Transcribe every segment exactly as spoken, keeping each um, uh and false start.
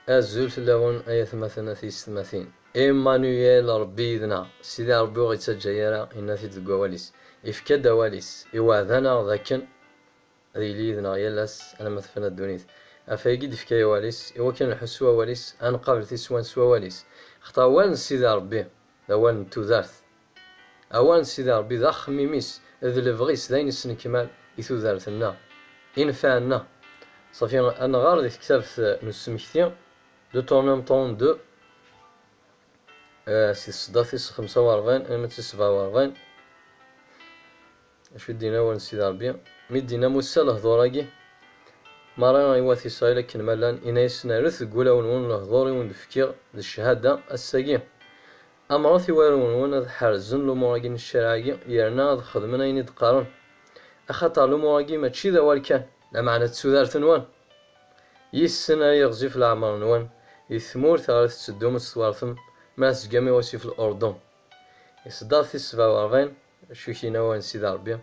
Azul fell-awen, ay atmaten, a tiyessetmatin. Emmanuel, Ṛebbi yid-neɣ. Sidi Ṛebbi ur ɣ-ittaǧǧa ara, yenna-t-id deg wawal-is. Ifka-d awal-is, iweɛd-aneɣ d akken ad yili yid-neɣ yal ass alamma tefna ddunit. Ɣef wayagi i d-ifka awal-is, i wakken ad nḥu s wawal-is, ad nqabel tiswan s wawal-is. Axaṭer awal n Sidi Ṛebbi d awal n tudert. Awal n Sidi Ṛebbi d axemmim-is, d lebɣi-s, d ayen isnekmal i tudert-nneɣ, i nnfeɛ-nneɣ. Ṣafi, ad nɣer di tektabt n usmekti, Deutéronome trente-deux, eh, si tseddart tis xemsa u ṛebɛin alma d tis sebɛa u ṛebɛin. Acu i d-yenna awal n Sidi Ṛebbi? Mi d-yenna Musa lehdur-agi, Mara i wat Isṛayil akken ma llan, inna-yasen: Rret deg wulawen-nwen lehdur i wen-d-fkiɣ d cchada ass-agi. Amret i warraw-nwen ad ḥerzen lumuṛ-agi n ccariɛa-agi, yerna ad xedmen ayen i d-qqaren. Axaṭer lumuṛ-agi mačči d awal kan, lameɛna d tudert-nwen. Yis-sen ara yiɣzif leɛmer-nwen, di tmurt ɣer i tetteddum ad tettwartem, mi ara tezgam i wasif Lurdun. Iṣeddaṛ tis sebɛa u ṛebɛin, acu i k-yenna wawal n Sidi Ṛebbi?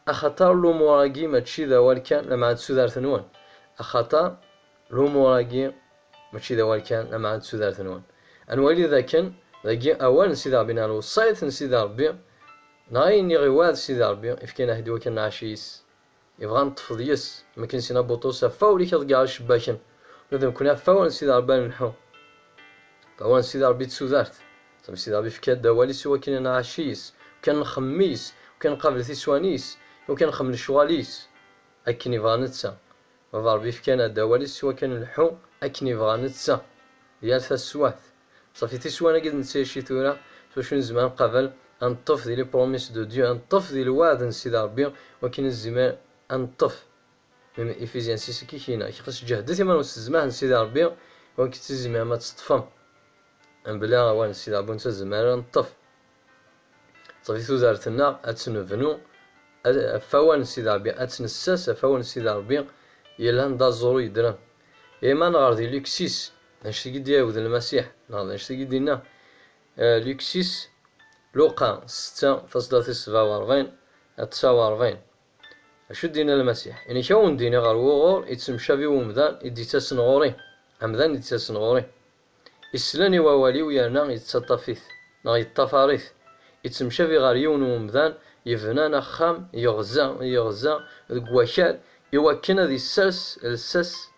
Axaṭer lumuṛ-agi mačči d awal kan, lameɛna d tudert-nwen. Axaṭer lumuṛ-agi mačči d awal kan, lameɛna d tudert-nwen. Ad nwali dakken dagi awal n Sidi Ṛebbi neɣ lewṣayat n Sidi Ṛebbi, neɣ ayen i ɣ-iweɛɛed Sidi Ṛebbi, ifkan-aɣ-d i wakken nɛac yis. Yebɣa neṭṭef deg-s, am akken s-yenna Buṭrus, ɣef wawal-ik ad ḍeggeɣ icebbaken. Ula d nekkni ɣef wawal n Sidi Ṛebbi ad nelḥu. Ɣef wawal n Sidi Ṛebbi d tudert. Sami Sidi Ṛebbi yefka-d awal-is i wakken ad nɛac yis, i wakken ad nxemmem yis, i wakken ad nqabel tiswan-is, i wakken ad nxemmem lecɣal-is akken yebɣa netta. Baba Ṛebbi yefkan-aɣ-d awal-is i wakken ad nelḥu akken yebɣa netta, di yal taswiɛt. Ṣafi tiswan-agi d-nettɛici tura, s wacu nezmer ad nqabel, ad neṭṭef di les promesses de Dieu, ad neṭṭef di lweɛd n Sidi Ṛebbi, wakken ad nezmer ad neṭṭef. Même Éphésiens six-agi i k-yenna, xas ǧehdet iman-nwen s zzman n Sidi Ṛebbi, wakken ad tzemrem ad teṭṭfem. Mebla awal n Sidi Ṛebbi ur nettazmar ara ad neṭṭef. Ṣafi tudert-nneɣ ad tt-nebnu, ad, ɣef wawal n Sidi Ṛebbi, ad tt-nessers ɣef wawal n Sidi Ṛebbi yellan d aẓru yeddren. Imi ad nɣer di Luke six, d anect-agi i d-iɛawed Lmasiḥ, neɣ d anect-agi i d-yenna, eh, Luke six, Luqa setta, taṣeddart tis sebɛa u ṛebɛin, tesɛa u ṛebɛin. Acu d-yenna Lmasiḥ? Ini-k ad wen-d-iniɣ ɣer wuɣur yettemcabi wemdan i d-yettasen ɣur-i, amdan i d-yettasen ɣur-i. Isellen i wawal-iw yerna yettaṭṭaf-it, neɣ yeṭṭafar-it. Yettemcabi ɣer yiwen n wemdan yebnan axxam yeɣza, yeɣza deg wakal, i wakken ad issers lsas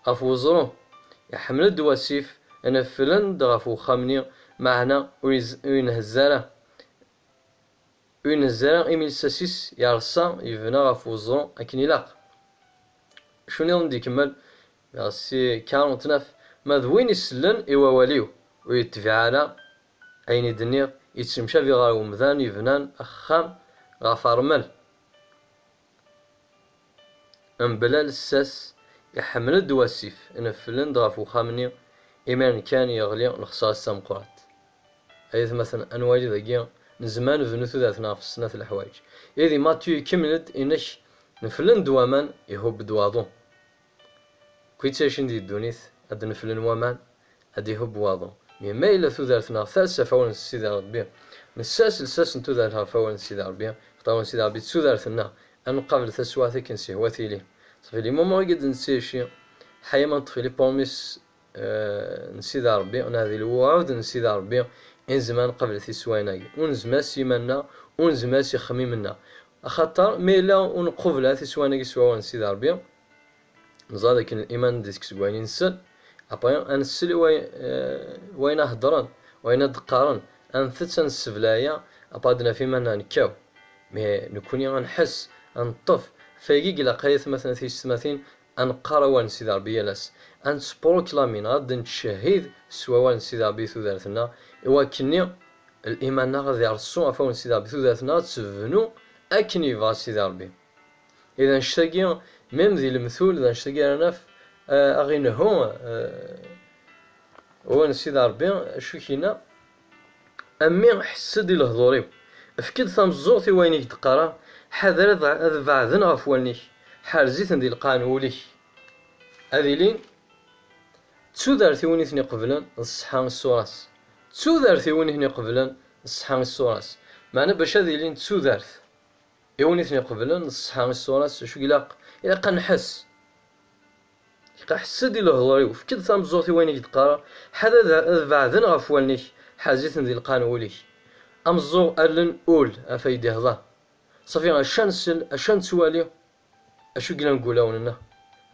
ɣef weẓru. Iḥemmel-d wasif, neflen-d ɣef wexxam-nni, meɛna ur iz-, ur inhezz ara. Ur inhezz ara imi lsas-is yerṣa, yebna ɣef weẓru akken ilaq. Acu nniḍen d-ikemmel? Verset quarante-neuf, ma d win isellen i wawal-iw, ur yetbiɛ ara ayen i d-nniɣ, yettemcabi ɣer wemdan yebnan axxam ɣef ṛṛmel. Mebla lsas, iḥemmel-d wasif, neflen-d ɣef wexxam-nni, imiren kan yeɣli lexṣara-s tameqqrant. Ay atmaten, ad nwali dagi, nezmer ad nebnu tudert-nneɣ ɣef snat leḥwayeǧ. Ihi di Matyu ikemmel-d, inek, neflen-d waman, ihubb-d waḍu. Kwi ttɛicin di ddunit, ad d-neflen waman, ad d-ihubb waḍu. Mi ma yella tudert-nneɣ ters ɣef wawal n Sidi Ṛebbi, nessers lsas n tudert ɣef wawal n Sidi Ṛebbi, ɣef wawal n Sidi Ṛebbi d tudert-nneɣ, ad nqabel taswiɛt akken s-ihwa tili. Ṣafi limumur-agi d-nettɛici, ḥaya ma neṭṭef les promesses, eh, n Sidi Ṛebbi, neɣ di lewɛud n Sidi Ṛebbi, i nezmer ad nqabel tiswayin-agi. Ur nezmer s yiman-nneɣ, ur nezmer s ixemmimen-nneɣ. Axaṭer, ma yella ur nqubel ara tiswayin-agi s wawal n Sidi Ṛebbi, neẓra dakken liman d-itekkes deg wayen i nsel, après ad nsel i way-, eh, wayen ad hedren, wayen ad d-qqaren, ad ntett, ad nessebleɛ aya, après ad naf iman-nneɣ nekkaw. Mais nekkni ad nḥess, ad neṭṭef. Ɣef wayagi i ilaq ay atmaten a tiyessetmatin, ad neqqar awal n Sidi Ṛebbi yal ass, ad nettpruklami neɣ ad d-nettcehhid s wawal n Sidi Ṛebbi i tudert-nneɣ, i wakken-nni liman-nneɣ ad ireṣṣu ɣef wawal n Sidi Ṛebbi, tudert-nneɣ ad tebnu akken yebɣa Sidi Ṛebbi. I d annect-agi, même di lemtul, d annect-agi ara naf, eh, aɣ-inehhu, eh, wawal n Sidi Ṛebbi, acu i k-yenna? A mmi, ḥess-d i lehdur-iw, efk-d tameẓẓuɣt i wayen i k-d-qqareɣ, ḥader ad, ad beɛden ɣef wallen-ik, ḥerz-iten di lqaɛ n wul-ik. Ad ilin d tudert i win i ten-iqeblen d ṣṣeḥḥa i ṣṣura-s. D tudert i win i ten-iqeblen d ṣṣeḥḥa i ṣṣura-s. Meɛna bac ad ilin d tudert i win i ten-iqeblen d ṣṣeḥḥa i ṣṣura-s, acu i ilaq? Ilaq ad nḥess. Ḥess-d i lehḍur-iw, efk-d tameẓẓuɣt i wayen i k-d-qqareɣ, ḥad ad, ad beɛden ɣef wallen-ik, ḥaz-iten di lqaɛ n wul-ik. Ameẓẓuɣ allen ul, af ay d-ihḍer. Ṣafi, acu ad nsel, acu ad nettwali, acu i yellan deg wulawen-nneɣ.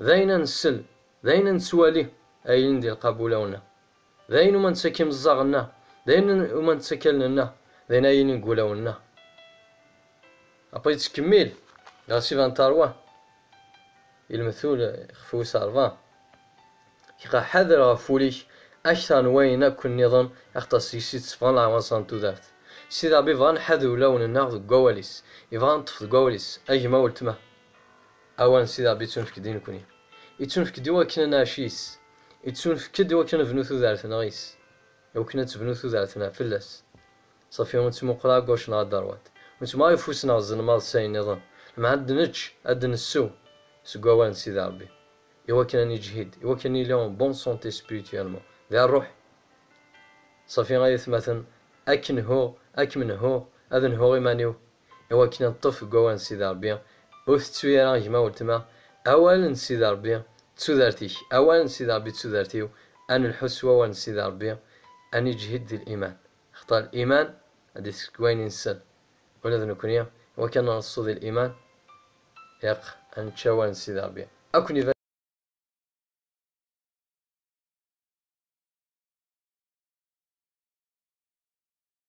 D ayen ad nsel, d ayen ad nettwali, ay yellan di lqab wulawen-nneɣ. D ayen umi nettak imeẓẓaɣ-nneɣ, d ayen umi nettak allen-nneɣ, d ayen ay yellan deg wulawen-nneɣ. Après yettkemmil, ɣer siban tarwa, ilmetul xef wis ṛebɛa. Iqa ḥader ɣef wul-ik akteṛ n wayen akk nniḍen, axaṭer seg-s i d-tteffɣen leɛwanṣer n tudert. Sidi Ṛebbi yebɣa nḥader ulawen-nneɣ deg wawal-is, yebɣa neṭṭef deg wawal-is, a gma weltma. Awal n Sidi Ṛebbi yettunefk-d i nekni. Yettunefk-d i wakken ad nɛac yis. Yettunefk-d i wakken ad nebnu tudert-nneɣ yis. I wakken ad tebnu tudert-nneɣ fell-as. Ṣafi, ur nettmuqul ara ɣer gauche neɣ ɣer droite. Ur nettmuqul ara ufus-nneɣ ẓelmeḍ s ayen nniḍen. Lmeɛna ad nečč, ad nessew seg wawal n Sidi Ṛebbi. I wakken ad neǧhid, i wakken ad nili en bonne santé spirituellement. Di ṛṛuḥ. Ṣafi, ay atmaten, akken huɣ, akken nhuɣ, ad nhuɣ iman-iw. I wakken ad neṭṭef deg wawal n Sidi Ṛebbi. Ur tettu ara gma weltma, awal n Sidi Ṛebbi d tudert-ik, awal n Sidi Ṛebbi d tudert-iw. Ad nelḥu s wawal n Sidi Ṛebbi, ad neǧhid di liman. Axaṭer liman ad d-isek wayen i nsel. Ula d nekni, i wakken ad nṣu di liman, ilaq ad nečč awal n Sidi Ṛebbi. Ad ken-iban